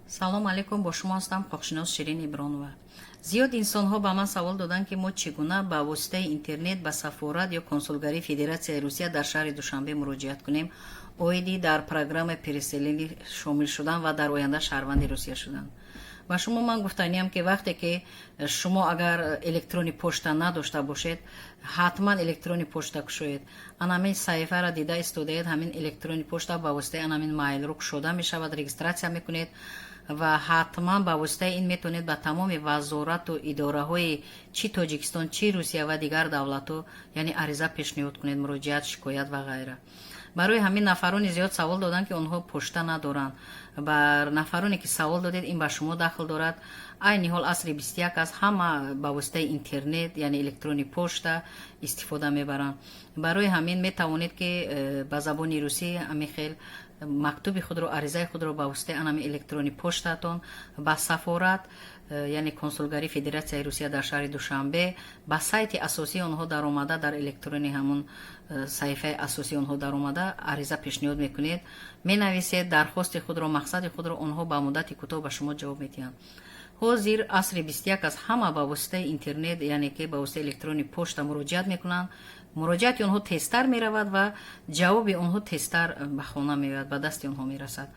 Салом алейкум, бо шумо ҳастам ҳуқуқшинос Ширин Ибронова. Зиёд инсонҳо ба ман савол доданд, ки мо чӣ гуна ба воситаи интернет ба сафорат ё консулгарии Федератсияи Русия дар шаҳри Душанбе муроҷиат кунем оиди дар программаи переселение шомил шудан ва дар оянда шаҳрванди Русия шудан. Ба шумо ман гуфтаниям, ки вақте ки шумо агар электронный почта надошта бошед, ҳатман электронный почта кушоед. Анамин саҳифаро дида истодаед, ҳамин электронный почта ба воситаи анамин Mail.ru кушода мешавад, регистрация мекунед ва ҳатман ба воситаи ин метавонед ба тамоми вазорату идораҳои чӣ Тоҷикистон, чӣ Русия ва дигар давлатҳо, яъне ариза пешниҳод кунед, муроҷиат, шикоят ва ғайра. Барои ҳамин нафарони зиёд савол доданд, ки онҳо почта надоранд. Ба нафароне ки савол додед, ин ба шумо дахл дорад. Айни ҳол асри 21 аст, ҳама ба воситаи интернет, яъне электронный почта истифода мебаранд. Барои ҳамин метавонед, ки ба забони русӣ ҳамин хел мактуби худро, аризаи худро ба воситаи анами электронный почтатон ба сафорат, яъне консулгарии Федератсияи Русия дар шаҳри Душанбе, ба сайти асосии онҳо даромада, дар электрони ҳамун саҳифаи асосии онҳо даромада, ариза пешниҳод мекунед, менависед дархости худро, мақсади худро, онҳо ба муддати кӯтоҳ ба шумо ҷавоб медиҳанд. Ҳозир асри 21 аст, ҳама ба воситаи интернет, яъне ки ба воситаи электронный почта муроҷиат мекунанд. Муроҷиати онҳо тезтар меравад ва ҷавоби онҳо тезтар ба хона меояд, ба дасти онҳо мерасад.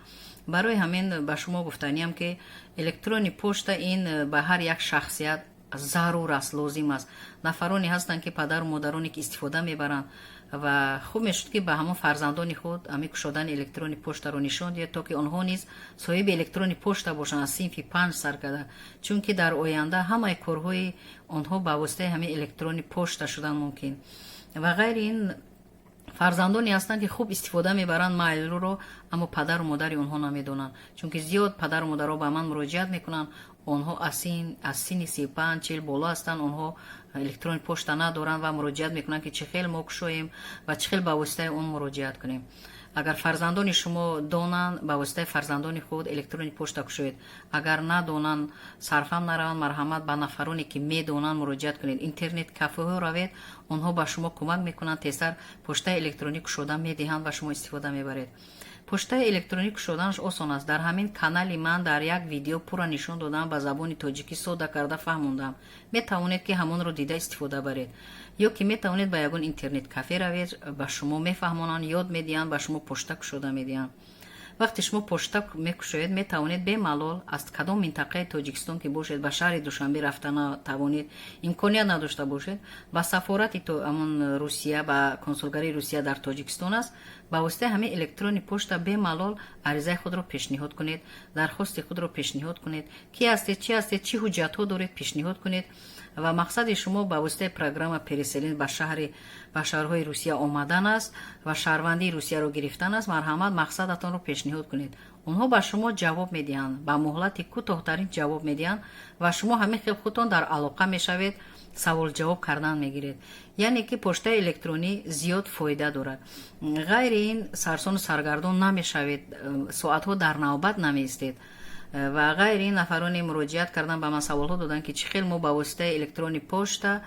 Барои ҳамин ба шумо гуфтаниям, ки электронный почта ин ба ҳар як шахсият зарур аст, лозим аст. Нафароне ҳастанд, ки падару модароне ки истифода мебаранд, ва хуб мешуд, ки ба ҳамон фарзандони худ ҳамин кушодани электронный почтаро нишон диҳед, то ки онҳо низ соҳиби электронный почта бошанд аз синфи 5 сар карда, чунки дар оянда ҳамаи корҳои онҳо ба воситаи ҳамин электронный почта шудан мумкин. Ва ғайри ин, фарзандоне ҳастанд, ки хуб истифода мебаранд Mail.ru-ро, аммо падару модари онҳо намедонанд, чунки зиёд падару модаро ба ман муроҷиат мекунанд. Онҳо аз синни 35, 40 боло ҳастанд, онҳо электронный почта надоранд ва муроҷиат мекунанд, ки чӣ хел мо кушоем ва чӣ хел ба воситаи он муроҷиат кунем. Агар фарзандони шумо донанд, ба воситаи фарзандони худ электронный почта кушоед. Агар надонанд, сарфам нараванд, марҳамат, ба нафароне ки медонанд, муроҷиат кунед. Интернет кафеҳо равед, онҳо ба шумо кӯмак мекунанд, тезтар почтаи электронӣ кушода медиҳанд ва шумо истифода мебаред. Почтаи электронӣ кушоданаш осон аст. Дар ҳамин канали ман дар як видео пурра нишон додам, ба забони тоҷикӣ сода карда фаҳмондам. Метавонед, ки ҳамонро дида истифода баред ё ки метавонед ба ягон интернет кафе равед, ба шумо мефаҳмонанд, ёд медиҳанд, ба шумо почта кушода медиҳанд. Вақте шумо почта мекушоед, метавонед бемалол аз кадом минтақаи Тоҷикистон ки бошед, ба шаҳри Душанбе рафта натавонед, имконият надошта бошед, ба сафорати ҳамон Русия, ба консулгарии Русия дар Тоҷикистон аст, ба воситаи ҳамин электронный почта бемалол аризаи худро пешниҳод кунед, дархости худро пешниҳод кунед, ки ҳастед, чӣ ҳастед, чӣ ҳуҷҷатҳо доред, пешниҳод кунед ва мақсади шумо ба воситаи программа переселение ба шаҳрҳои Русия омадан аст ва шаҳрвандии Русияро гирифтан аст. Марҳамат, мақсадатонро пешниҳод кунед. Онҳо ба шумо ҷавоб медиҳанд, ба муҳлати кӯтоҳтарин ҷавоб медиҳанд ва шумо ҳамин хел худтон дар алоқа мешавед, саволҷавоб кардан мегиред. Яъне ки почтаи электронӣ зиёд фоида дорад. Ғайри ин, сарсону саргардон намешавед, соатҳо дар навбат намеистед. Ва ғайри ин, нафароне муроҷиат кардан ба ман, саволҳо доданд, ки чӣ хел мо ба воситаи электронный почта,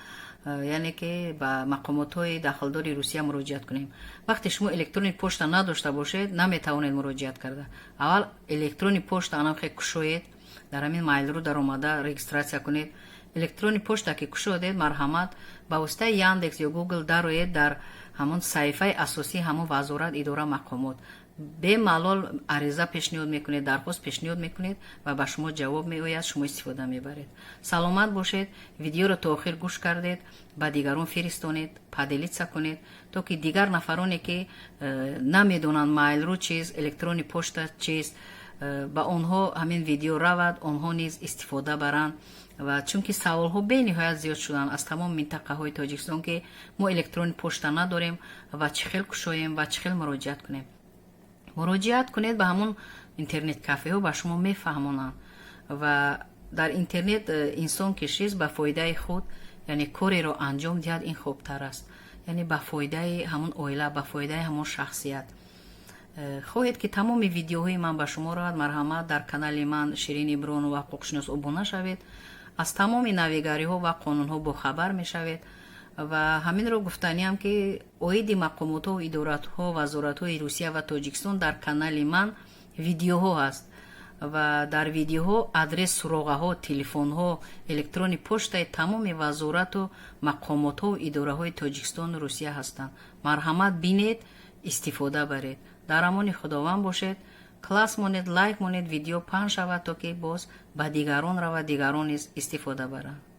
яъне ки ба мақомотҳои дахлдори Русия муроҷиат кунем. Вақте шумо электронный почта надошта бошед, наметавонед муроҷиат карда. Аввал электронный почта анамхе кушоед, дар ҳамин Mail.ru даромада регистрация кунед. Электронный почта ки кушодед, марҳамат, ба воситаи Яндекс ё Гугл дароед, дар ҳамон саҳифаи асосии ҳамон вазорат, идора, мақомот бемалол ариза пешниҳод мекунед, дархост пешниҳод мекунед ва ба шумо ҷавоб меояд, шумо истифода мебаред. Саломат бошед. Видеоро то охир гӯш кардед, ба дигарон фиристонед, поделиться кунед, то ки дигар нафароне ки намедонанд Mail.ru чист, электронный почта чист, ба онҳо ҳамин видео равад, онҳо низ истифода баранд. Ва чунки саволҳо бениҳоят зиёд шуданд аз тамоми минтақаҳои Тоҷикистон, ки мо электронный почта надорем ва чӣ хел кушоем ва чӣ хел муроҷиат кунем. Муроҷиат кунед ба ҳамон интернет кафеҳо, ба шумо мефаҳмонанд. Ва дар интернет инсон ки шист, ба фоидаи худ, яъне кореро анҷом диҳад, ин хубтар аст, яъне ба фоидаи ҳамон оила, ба фоидаи ҳамон шахсият. Хоҳед, ки тамоми видеоҳои ман ба шумо равад, марҳамат, дар канали ман Ширин Ибронова ҳуқуқшинос обуна шавед, аз тамоми навигариҳо ва қонунҳо бохабар мешавед. Ва ҳаминро гуфтаниам, ки оиди мақомотҳо, идоратҳо, вазоратҳои Русия ва Тоҷикистон дар канали ман видеоҳо ҳаст. Ва дар видеоҳо адрес, суроғаҳо, телефонҳо, электронный почтаи тамоми вазорату мақомотҳову идораҳои Тоҷикистону Русия ҳастанд. Марҳамат, бинед, истифода баред. Дар амони Худованд бошед. Класс монед, лайк монед, видео паҳн шавад, то ки боз ба дигарон равад, дигарон низ истифода баранд.